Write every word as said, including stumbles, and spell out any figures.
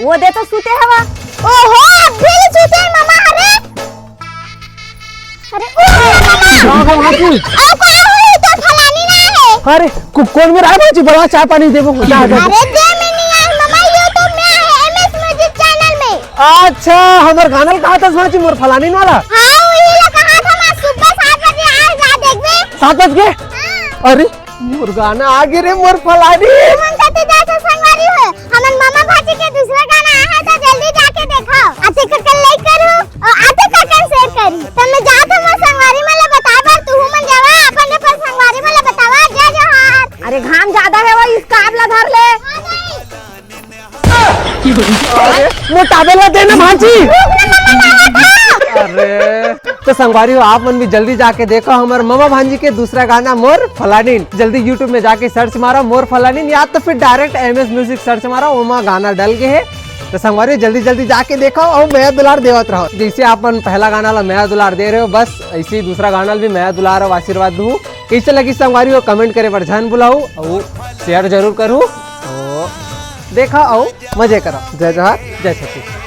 वो दे तो सुते हवा। ओहो, अभी ले सुते हे ममा, अरे। अरे, ओ रे ममा। का हो भांजी? अउ का होही, तोर फलानी ना हे। अरे, को-, कोन मेर आय भांजी? बड़ा चाय पानी देबो। जा, जा, जा। अरे, दे में नइ आय ममा, यो तो में हे, एमएस म्यूजिक चैनल में। अच्छा, हमर गाना ल कहाथस भांजी, मोर फलानी वाला? हाँ, उही ला कहाथंव मैं, सुबह सात बजे आ, जा देखबे। सात बज के? हाँ। अरे, मोर गाना आ गे रे, मोर फलानी। तुमन कति जाथो संगवारी हो? हमन ममा भांजी के दूसरा गाना आ हे, त जल्दी जाके देखव। आते काका like करहू, अउ आते काका share करही। त मैं जात हंव मोर संगवारी मन ला बताय बर, तुहू मन जावा, अपन अपन संगवारी मन ला बतावा। जय जोहार। अरे घाम जादा हे, वो scarf ला धर ले। अरे, मोर towel ला दे ना भांजी। अरे, तो संगवारी हो, आप मन भी जल्दी जाके देखव हमर ममा भांजी के दूसरा गाना मोर फलानीन। जल्दी YouTube में जाके search मारव मोर फलानीन, या तो फिर direct एमएस म्यूजिक search मारव, ओमा गाना डल गे हे। तो संगवारी हो, जल्दी जल्दी जाके देखव अउ मया दुलार देवत रहव। जइसे आप मन पहला गाना ला मया दुलार दे रहे हो, बस अइसे ही दूसरा गाना ला भी मया दुलार अउ आशीर्वाद दू। कइसे लगिस संगवारी हो, comment करे बर झन भुलाहू अउ share जरूर करहू। अउ देखव अउ मजे करव। जय जोहार, जय छत्तीसगढ़।